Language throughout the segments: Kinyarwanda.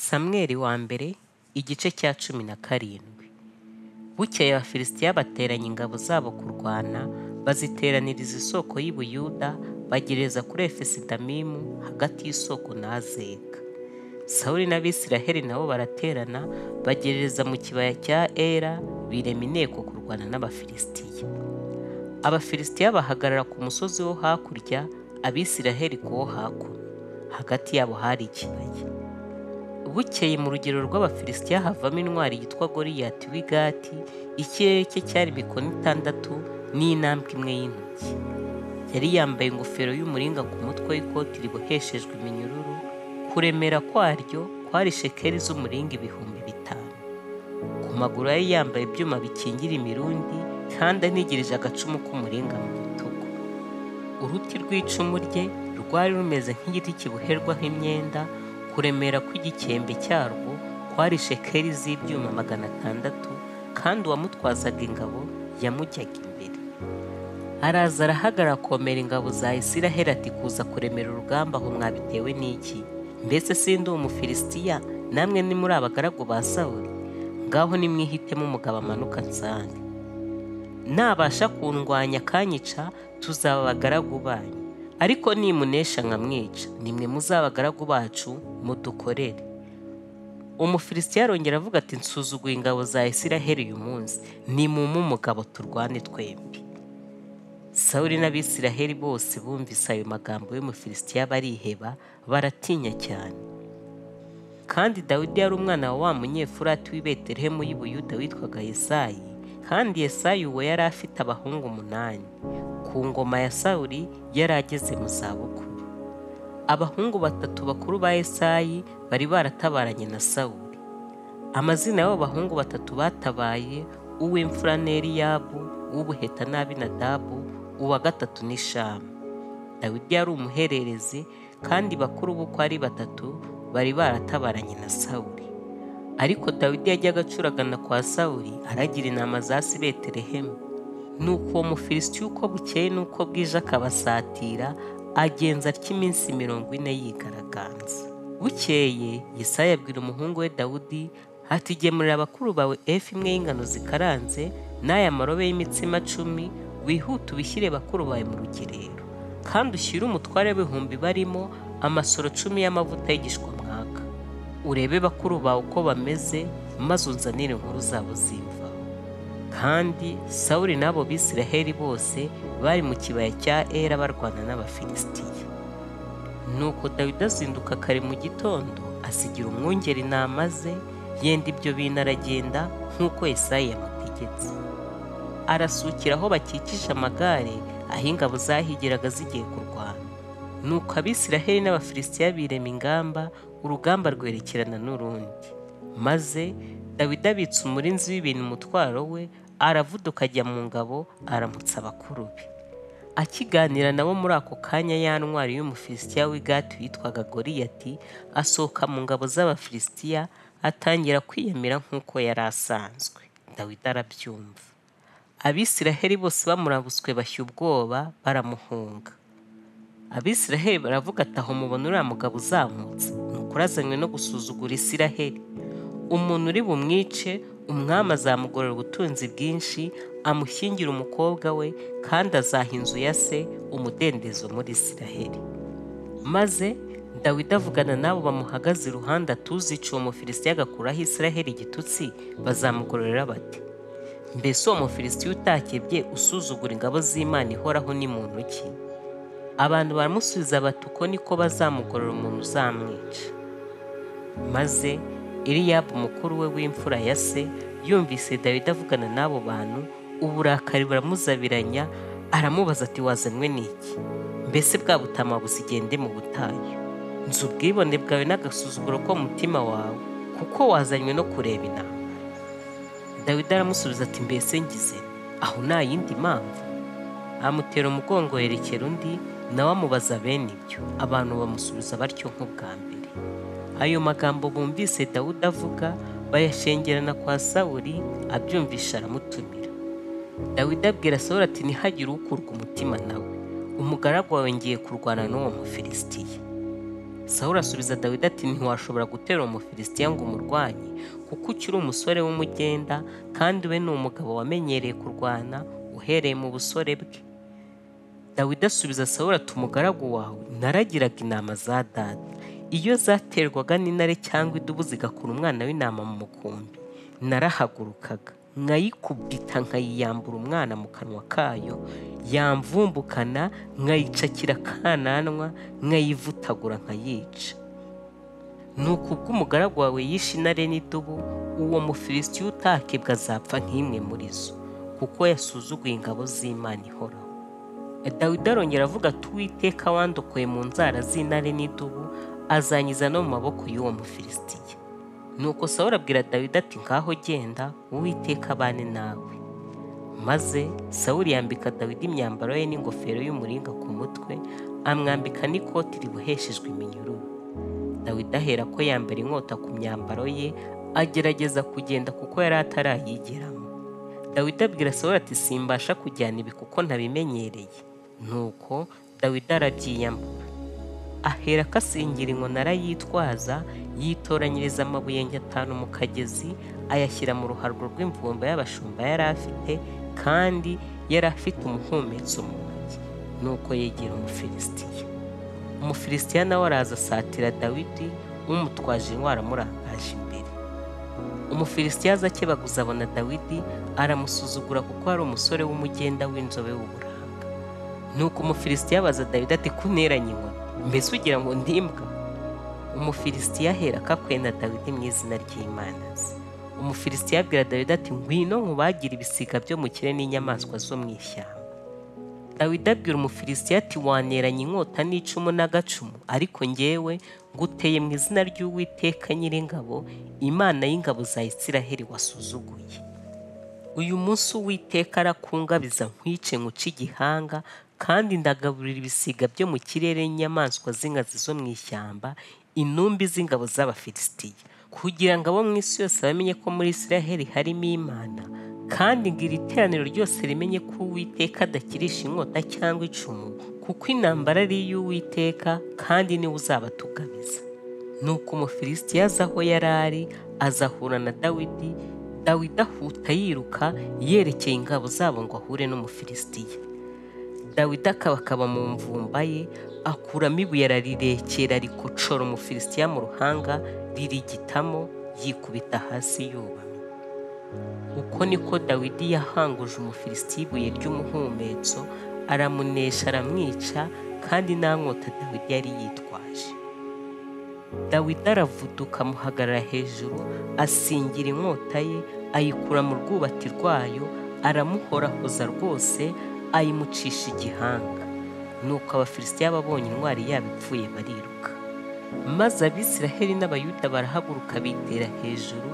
Samweli wa mbere igice cya 17. Bukeye Abafilisitiya bateranya ingabo zabo kurwana, baziteraniriza isoko y'i Buyuda, bagereza kuri Efesidamimu hagati y'isoko na Azeka. Sawuli n'Abisiraheli nabo baraterana, bagerereza mu kibaya cya Ela, birema inteko kurwana n'Abafilisitiya. Abafilisitiya bahagarara ku musozi wo hakurya, Abisiraheli ku wo hakuno. Hagati yabo hari ikibaya. Bukeye mu rugero rw'Abafilisitiya havamo intwari yitwa Goliyati w'i Gati, ikirere cye cyari mikono 6 n'intambwe imwe y'intoki. Yari yambaye ingofero y'umuringa ku mutwe w'ikoti riboheshejwe iminyururu, kuremera kwaryo kwari shekeli z'umuringa 5000. Ku maguru yari yambaye ibyuma bikingira imirundi, kandi anigirije agacumu k'umuringa mu bitugu. Uruti rw'icumu rye rwari rumeze nk'igiti kiboherwaho imyenda, kuremera kw'igikembe cyarwo kwari shekeli z'ibyuma 600, kandi uwamutwazaga ingabo yamujyaga imbere. Araza arahagarara akomera ingabo za Isiraheli ati, kuza kuremera urugamba aho mwabitewe n'iki? Mbese sindi Umufilisitiya, namwe ni muri abagaragu ba Sawuli? Ngaho nimwihitemo umugabo amanuka nsange. Nabasha kundwanya akanyica, tuzaba abagaragu banyu. Ariko nimunesha nkamwica, nimwe muzaba abagaragu bacu mudukorere. Umufilisitiya arongera avuga ati, nsuzuguye ingabo za Isiraheli uyu munsi, nimumpe umugabo turwane twembi. Sawuli n'Abisiraheli bose bumvise ayo magambo y'Umufilisitiya bariheba, baratinya cyane. Kandi Dawidi yari umwana wa wa Munyefurati w'i Betelehemu y'i Buyuda witwaga Yesayi, kandi Yesayi uwo yari afite abahungu 8. Ku ngoma ya Sawuli yari ageze mu zabukuru. Abahungu 3 bakuru ba Yesayi bari baratabaranye na Sawuli. Amazina y'abo bahungu 3 batabaye: uw'imfura ni Eliyabu, uw'ubuheta ni Abinadabu, uwa gatatu ni Shama. Dawidi yari umuhererezi, kandi bakuru be uko ari 3 bari baratabaranye na Sawuli. Ariko Dawidi yajyaga acuragana kwa Sawuli, aragira intama za se i Betelehemu. Nuko uwo Mufilisitiya uko bukeye n'uko bwije akabasatira, agenza atyo iminsi 40 yigaragaza. Bukeye Yesayi abwira umuhungu we Dawudi ati, gemurira abakuru bawe efa imwe y'ingano zikaranze n'aya marobe y'imitsima 10, wihute ubishyire bakuru bawe mu rugerero, kandi ushyire umutware w'ibihumbi barimo amasoro 10 y'amavuta y'igishwamwaka. Urebe bakuru bawe uko bameze, maze unzanire inkuru zabo zimvaho. Kandi Sawuli n'abo Bisiraheli bose bari mu kibaya cya Ela barwana n'Abafilisitiya. Nuko Dawidi azinduka kare mu gitondo, asigira umwungeri intama ze, yenda ibyo bintu aragenda nk'uko Yesayi yamutegetse. Arasukira aho bakikije amagare, aho ingabo zahigiraga zigiye kurwana. Nuko Abisiraheli n'Abafilisitiya birema ingamba, urugamba rwerekerana n'urundi. Maze Dawidi abitsa umurinzi w'ibintu umutwaro we, aravuduka ajya mu ngabo, aramutsa abakuru be. Akiganira nabo muri ako kanya, ya ntwari y'Umufilisitiya w'i Gati witwaga Goliyati asohoka mu ngabo z'Abafilisitiya, atangira kwiyamira nk'uko yari asanzwe. Dawidi arabyumva. Abisiraheli bose bamurabutswe bashya ubwoba, baramuhunga. Abisiraheli baravuga ati, aho mubona uriya mugabo uzamutse, ni ukuri azanywe no gusuzugura Isiraheli. Umuntu uri bumwice, umwami azamugorera ubutunzi bwinshi, amushyingira umukobwa we, kandi azaha inzu ya se umudendezo muri Isiraheli. Maze Dawidi avugana n'abo bamuhagaze iruhande ati, uzica uwo Mufilisitiya agakuraho Isiraheli igitutsi, bazamugororera bate? Mbese uwo Mufilisitiya utakebye usuzugura ingabo z'Imana ihoraho ni muntu ki? Abantu baramusubiza bati, uko niko bazamugorora umuntu uzamwica. Maze Eliyabu mukuru we w'imfura ya se yumvise Dawidi avugana n'abo bantu, uburakari buramuzabiranya, aramubaza ati, wazanywe n'iki? Mbese bwa butama buzigende mu butayu? Nzi ubwibone bwawe n'agasuzuguro ko mu mutima wawe, kuko wazanywe no kureba intambara. Dawidi aramusubiza ati, mbese ngize aho nta yindi mpamvu? Amutera umugongo yerekera undi, nawe amubaza bene ibyo. Abantu bamusubiza batyo nk'ubwa mbere. Ayo magambo bumvise Dawudi avuga bayashengerana kwa Sawuli, abyumvisha aramutumira. Dawidi abwira Sawuli ati, ntihagire ukurwa umutima nawe, umugaragu wawe ngiye kurwana n'uwo Mufilisitiya. Sawuli asubiza Dawidi ati ntiwashobora gutera Umufilisitiya ngo umurwanye, kuko ukiri umusore w'umugenda, kandi we ni umugabo wamenyereye kurwana uhereye mu busore bwe. Dawidi asubiza Sawuli ati umugaragu wawe naragiraga intama za data, iyo zaterwaga n'intare cyangwa idubu zigakura umwana w'intama mu mukumbi, narahagurukaga nkayikubita nkayiyambura umwana mu kanwa kayo, yamvumbukana nkayicakira akananwa, nkayivutagura nkayica. Nuko ubwo umugaragu wawe yishe intare n'idubu, uwo Mufilisitiya utakebwe azapfa nk'imwe muri zo, kuko yasuzuguye ingabo z'Imana ihoraho. Dawidi arongera avuga ati Uwiteka wandokoye mu nzara z'intare n'idubu, azanyiza no mu maboko y'uwo Mufilisitiya. Nuko Sawuli abwira Dawidi ati ngaho genda, Uwiteka abane nawe. Maze Sawuli yambika Dawidi imyambaro ye n'ingofero y'umuringa ku mutwe, amwambika n'ikoti riboheshejwe iminyururu. Dawidi ahera ko yambara inkota ku myambaro ye, agerageza kugenda kuko yari atarayigeramo. Dawidi abwira Sawuli ati simbasha kujyana ibi kuko ntabimenyereye. Nuko Dawidi arabyiyambura, ahera ko asingira inkoni arayitwaza, yitoranyiriza amabuye 5 mu kagezi, ayashyira mu ruhargo rw'imvumba y'abashumba yari afite, kandi yari afite umuhumetso mu ntoki. Nuko yegera Umufilisitiya. Umufilisitiya nawe araza asatira Dawidi, umutwaje intwaro amurangaje imbere. Umufilisitiya aza akebaguza abona Dawidi, aramusuzugura kuko ari umusore w'umugenda w'inzobe w'uburanga. Nuko Umufilisitiya abaza Dawidi ati kunteranye inkoni, mbese ugira ngo ndi imbwa? Umufilisitiya ahera akakwena Dawidi mu izina ry'Imana ze. Umufilisitiya abwira Dawidi ati ngwino nkubagire ibisiga byo mu kirere n'inyamaswa zo mu ishyamba. Dawidi abwira Umufilisitiya ati waneranye inkota n'icumu n'agacumu, ariko njyewe nguteye mu izina ry'Uwiteka Nyiringabo, Imana y'ingabo za Isiraheli wasuzuguye. Uyu munsi Uwiteka arakungabiza nkwice nkuce igihanga, kandi ndagaburira ibisiga byo mu kirere n'inyamaswa z'inkazi zo mu ishyamba, intumbi z'ingabo z'Abafilisitiya, kugira ngo abo mu isi yose bamenye ko muri Isiraheli harimo Imana, kandi ngo iri teraniro ryose rimenye ko Uwiteka adakirisha inkota cyangwa icumu, kuko intambara ari iy'Uwiteka, kandi niwe uzabatugabiza. Nuko Umufilisitiya aza aho yari ari, azahura na Dawidi. Dawidi ahuta yiruka yerekeye ingabo zabo ngo ahure n'Umufilisitiya. Dawidi akabakaba mu mvumba ye, akuramo ibuye ararirekera rikocora Umufilisitiya mu ruhanga, ririgitamo, yikubita hasi yubamye. Uko niko Dawidi yahanguje Umufilisitiya ibuye ry'umuhumetso, aramunesha aramwica, kandi nta nkota Dawidi yari yitwaje. Dawidi aravuduka amuhagarara hejuru, asingira inkota ye, ayikura mu rwubati rwayo, aramuhorahoza rwose, ayimucisha igihanga. Nuko Abafilisitiya babonye intwari yabo ipfuye bariruka. Maze Abisiraheli n'Abayuda barahaguruka bitera hejuru,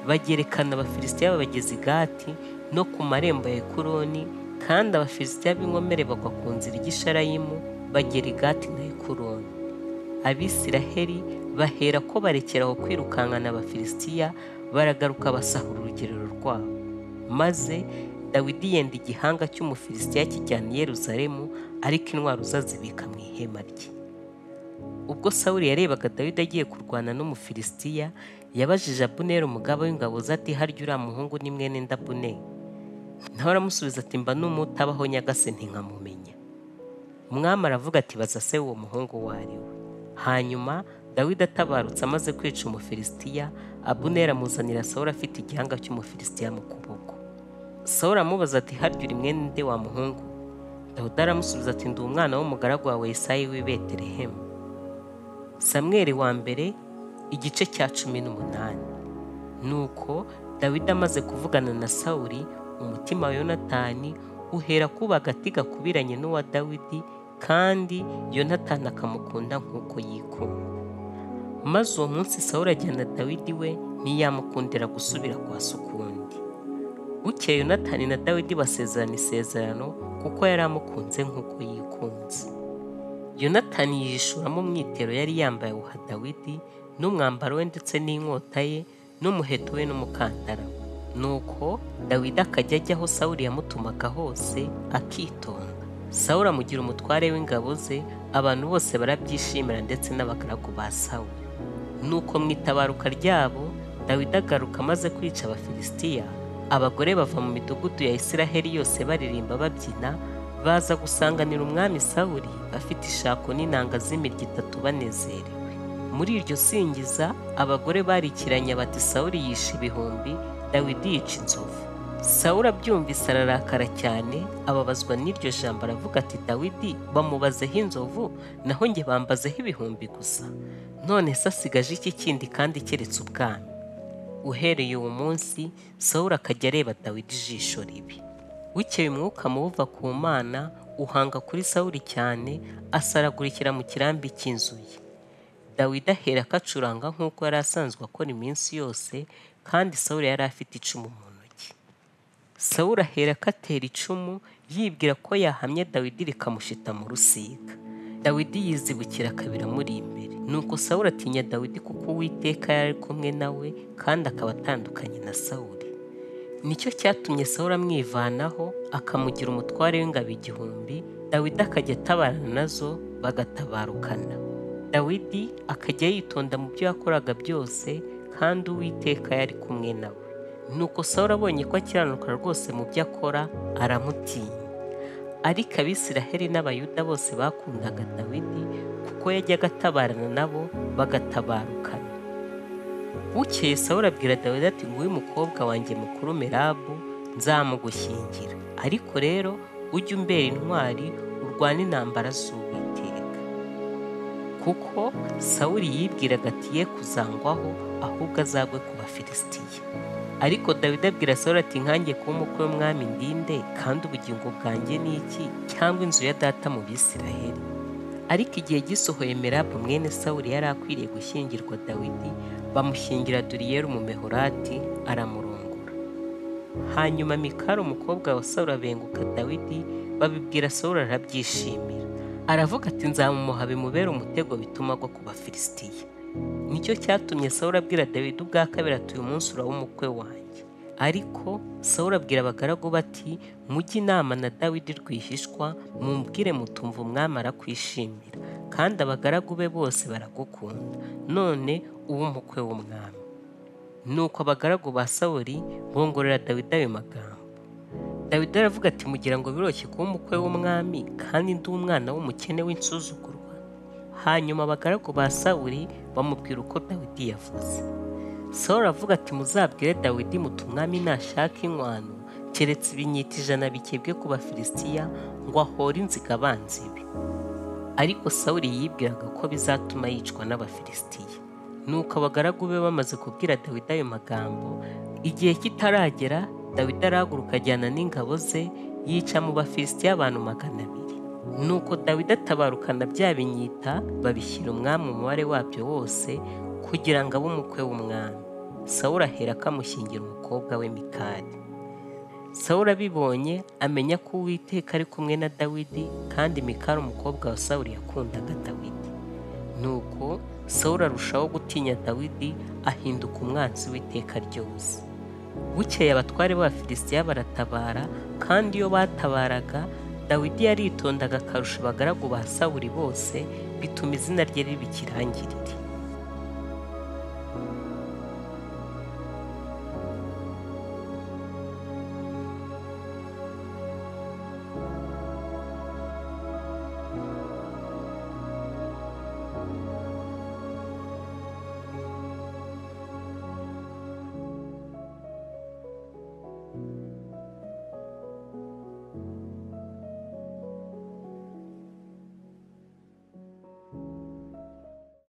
bagerekana Abafilisitiya babageza i Gati no ku marembo ya Ekuroni, kandi Abafilisitiya b'inkomere bagwa ku nzira ijya i Sharayimu, bagera i Gati na Ekuroni. Abisiraheli bahera ko barekera aho kwirukankana Abafilisitiya, baragaruka basahura urugerero rwabo. Maze Dawidi yenda igihanga cy'Umufilisitiya kijyana i Yerusalemu, ariko intwaro ze azibika mu ihema rye. Ubwo Sawuli yarebaga Dawidi agiye kurwana n'Umufilisitiya, yabajije Abuneri umugaba w'ingabo ze ati harya uriya muhungu ni mwene nde Abuneri? Nawe aramusubiza ati mba n'umutabaho nyagase ntinkamumenya. Umwami aravuga ati baza se uwo muhungu uwo ari we. Hanyuma Dawidi atabarutse amaze kwica Umufilisitiya, Abuneri amuzanira Sawuli afite igihanga cy'Umufilisitiya mu kuboko. Sawuli aramubaza ati harya uri mwene nde wa muhungu? Dawidi aramusubiza ati ndi umwana w'umugaragu wawe Yesayi w'i Betelehemu. Samweli wa mbere igice cya 18. Nuko Dawidi amaze kuvugana na Sawuli, umutima wa Yonatani uhera kuba agati gakubiranye n'uwa Dawidi, kandi Yonatani akamukunda nk'uko yikunda. Maze uwo munsi Sawuli ajyana Dawidi we, ntiyamukundira gusubira kwa se ukundi. Bukeye Yonatani na Dawidi basezerana isezerano, kuko yari amukunze nk'uko yikunze. Yonatani yishuramo umwitero yari yambaye awuha Dawidi, n'umwambaro we ndetse n'inkota ye, n'umuheto we n'umukandara we. Nuko Dawidi akajya ajya aho Sawuli yamutumaga hose akitonda. Sawuli amugira umutware w'ingabo ze, Abantu bose barabyishimira ndetse n'abagaragu ba Sawuli. Nuko mu itabaruka ryabo Dawidi agaruka amaze kwica Abafilisitiya, abagore bava mu midugudu ya Isiraheli yose baririmba babyina, baza gusanganira umwami Sawuli bafite ishako n'inanga z'imirya itatu banezerewe. Muri iryo singiza abagore barikiranya bati Sawuli yishe ibihumbi, Dawidi yica inzovu. Sawuli abyumvise ararakara cyane, ababazwa n'iryo jambo aravuga ati Dawidi bamubazeho inzovu, naho njye bambazeho ibihumbi gusa. None se asigaje iki kindi kandi keretse ubwami? Uhereye uwo munsi Sawuli akajya areba Dawidi ijisho ribi. Bukeye umwuka mubi uva ku Mana uhanga kuri Sawuli cyane, asaragurikira mu kirambi cy'inzu ye. Dawidi aherako acuranga nk'uko yari asanzwe akora iminsi yose, kandi Sawuli yari afite icumu mu ntoki. Sawuli aherako atera icumu, yibwira ko yahamye Dawidi rikamushita mu rusiga. Dawidi yizibukira kabiri amuri imbere. Nuko Sawuli atinya Dawidi kuko Uwiteka yari kumwe nawe kandi akaba atandukanye na Sawuli. Nicyo cyatumye Sawuli amwivanaho akamugira umutware w'ingabo 1000, Dawidi akajya atabarana nazo bagatabarukana. Dawidi akajya yitonda mu byo yakoraga byose, kandi Uwiteka yari kumwe nawe. Nuko Sawuli abonye ko akiranuka rwose mu byo akora, aramutinya. Ariko Abisiraheli n'Abayuda bose bakundaga Dawidi kuko yajyaga atabarana nabo bagatabarukana. Bukeye Sawuli abwira Dawidi ati nguyu umukobwa wanjye mukuru Merabu, nzamugushyingira. Ariko rero ujye umbera intwari, urwane intambara z'Uwiteka. Kuko Sawuli yibwiraga ati ye kuzangwaho, ahubwo azagwe ku Bafilisitiya. Ariko Dawidi abwira Sawuli ati nkanjye kuba umukwe w'umwami ndinde, kandi ubugingo bwanjye ni iki, cyangwa inzu ya data mu Bisiraheli? Ariko igihe gisohoye Merabu mwene Sawuli yari akwiriye gushyingirwa Dawidi, bamushyingira Duriyeli Umumehorati, aramurongora. Hanyuma Mikali umukobwa wa Sawuli abenguka Dawidi, babibwira Sawuli arabyishimira. Aravuga ati nzamumuha bimubere umutego bituma agwa ku Bafilisitiya. Nicyo cyatumye Sawuli abwira Dawidi ubwa kabiri ati uyu munsi uraba umukwe wanjye. Ariko Sawuli abwira abagaragu bati mujye inama na Dawidi rwihishwa, mumbwire mutumva umwami arakwishimira, kandi abagaragu be bose baragukunda, none ube umukwe w'umwami. Nuko abagaragu ba Sawuli bongorera Dawidi ayo magambo. Dawidi aravuga ati mugira ngo biroroshye kuba umukwe w'umwami, kandi ndi umwana w'umukene w'insuzugurwa? Hanyuma abagaragu ba Sawuli bamubwira uko Dawidi yavuze. Sawuli aravuga ati muzabwire Dawidi muti umwami nashaka inkwano, keretse ibinyita 100 bikebwe ku Bafilisitiya, ngo ahore inziga abanzi be. Ariko Sawuli yibwiraga ko bizatuma yicwa n'Abafilisitiya. Nuko abagaragu be bamaze kubwira Dawidi ayo magambo, igihe kitaragera Dawidi arahaguruka ajyana n'ingabo ze, yica mu Bafilisitiya abantu 200. Nuko Dawidi atabarukana bya binyita, babishyira umwami umubare wabyo wose, kugira ngo abe umukwe w'umwami. Sawuli aherako amushyingira umukobwa we Mikali. Sawuli abibonye amenya ko Uwiteka ari kumwe na Dawidi, kandi Mikali umukobwa wa Sawuli yakundaga Dawidi. Nuko Sawuli arushaho gutinya Dawidi, ahinduka umwanzi w'iteka ryose. Bukeye abatware b'Abafilisitiya baratabara, kandi iyo batabaraga Dawidi yaritondaga akarusha abagaragu ba Sawuli bose, bituma izina rye riba ikirangirire.